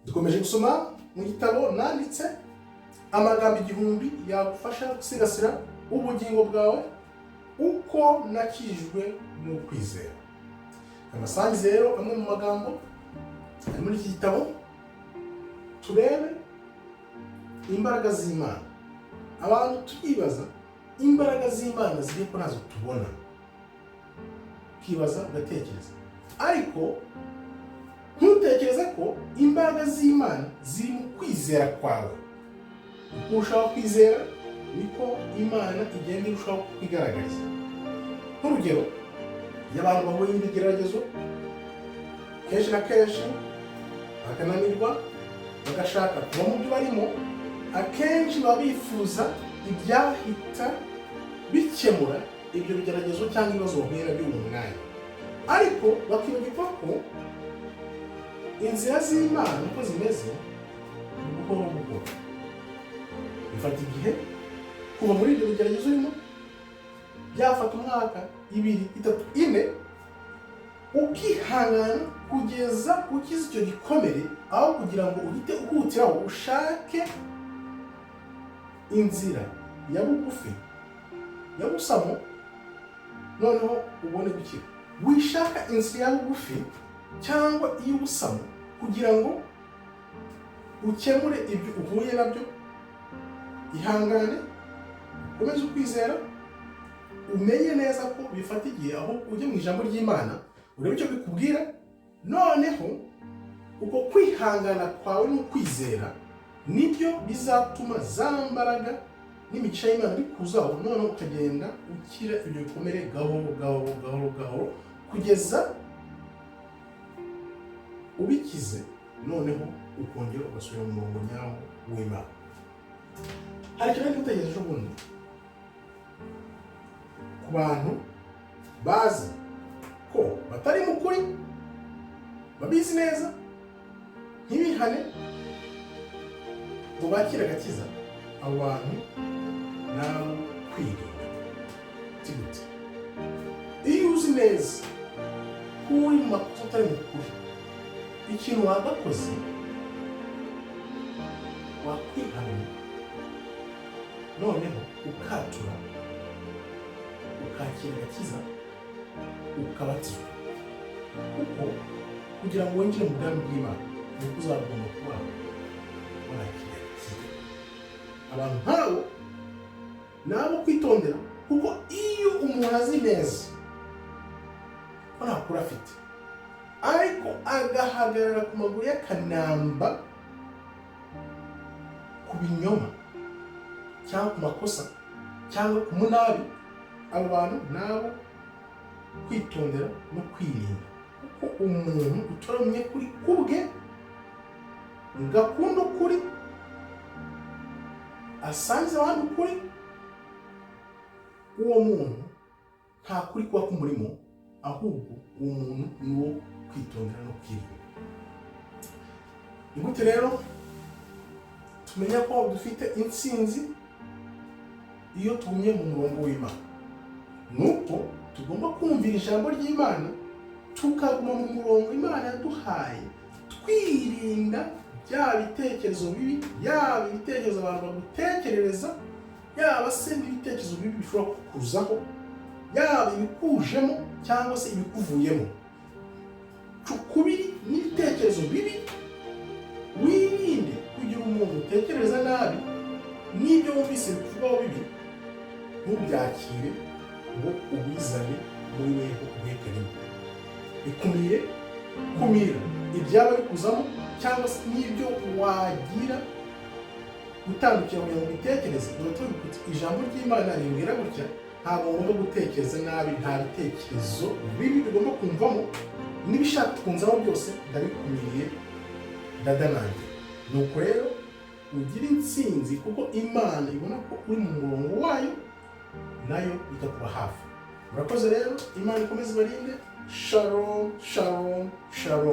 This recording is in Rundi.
Dukomeje gusoma mu gitabo nanditse, Amagambo 1000 yagufasha gusigasira ubugingo bwawe, uko nakijijwe n'ukwizera. Amasangize rero amwe mu magambo ari muri iki gitabo, turebe imbaraga z'Imana. Abantu turibaza imbaraga z'Imana ziri ko ntazo tubona, ukibaza, ugatekereza, ariko ntutekereze ko imbaraga z'Imana ziri mu kwizera kwawe. Uko urushaho kwizera, niko Imana igenda irushaho kwigaragariza. Nk'urugero, iyo abantu bahuye n'ibigeragezo kenshi na kenshi bakananirwa, bagashaka kuva mu byo barimo, akenshi baba bifuza ibyahita bikemura ibyo bigeragezo cyangwa ibibazo bahuye nabyo mu mwanya, ariko bakibagirwa ko inzira z'Imana uko zimeze ni buhoro buhoro. Bifata igihe kuva muri ibyo bigeragezo urimo, byafata umwaka, 2, 3, 4, ukihangana kugeza ukize icyo gikomere, aho kugira ngo uhite uhutiraho ushake inzira ya bugufi ya busamo, noneho ubone gukira. Wishaka inzira ya bugufi cyangwa iy'ubusamo kugira ngo ukemure ibyo uhuye nabyo. Ihangane, ukomeze ukwizera, umenye neza ko bifata igihe. Aho ujye mu ijambo ry'Imana, urebe icyo bikubwira. Noneho uko kwihangana kwawe n'ukwizera nibyo bizatuma za mbaraga n'imigisha y'Imana bikuzaho, noneho ukagenda ukira ibyo bikomere gahoro gahoro gahoro gahoro kugeza ubikize, noneho ukongera ugasubira mu murongo nyawo w'Imana. Hari ikintu nari gutekereza ejo bundi ku bantu bazi ko batari mu kuri, babizi neza, ntibihane ngo bakire agakiza. Abo bantu ni abo kwirinda. Si gute? Iyo uzi neza ko uri mu makosa, utari mu kuri, ikintu wagakoze, wakwihana, noneho ukatura, ukakira agakiza, ukabatizwa, kuko kugira ngo winjire mu bwami bw'Imana ni uko uzagomba kuba warakiriye agakiza. Abantu nk'abo ni abo kwitondera, kuko iyo umuntu azi neza ko nta kuri afite, ariko agahagarara ku maguru y'akanamba ku binyoma cyangwa ku makosa cyangwa ku munabi, abo bantu ni abo kwitondera no kwirinda, kuko umuntu utora umunyakuri kubwe ngo akunde ukuri, asanze abandi ukuri, uwo muntu nta kuri kuba kumurimo, ahubwo uwo muntu ni uwo kwitondera no kwirinda. Ni gute rero tumenya ko dufite intsinzi iyo tugumye mu murongo w'Imana? Ni uko tugomba kumvira ijambo ry'Imana, tukaguma mu murongo Imana yaduhaye, twirinda bya bitekerezo bibi, yaba ibitekerezo abantu bagutekerereza, yaba se n'ibitekerezo bibi bishobora kukuzaho, yaba ibikujemo cyangwa se ibikuvuyemo. Cukubiri n'ibitekerezo bibi, wirinde kugira umuntu utekereza nabi, n'ibyo wumvise bikuvugwaho bibi ntubyakire ngo ubizane muri weho uhekenemo. Bikumire, kumira ibyaba bikuzamo cyangwa se n'ibyo wagira gutandukira kugira ngo ubitekereze. Uratuvuga uti: "Ijambo ry'Imana rimbwira gutya, ntabwo ngomba gutekereza nabi, nta bitekerezo bibi bigomba kumvamo, n'ibishaka kunzamo byose ndabikumiriye, ndadanangira." Nuko rero ugira intsinzi, kuko Imana ibona ko uri mu murongo wayo, nayo ikakuba hafi. Murakoze rero, Imana ikomeze ibarinde. Shalom, shalom, shalom.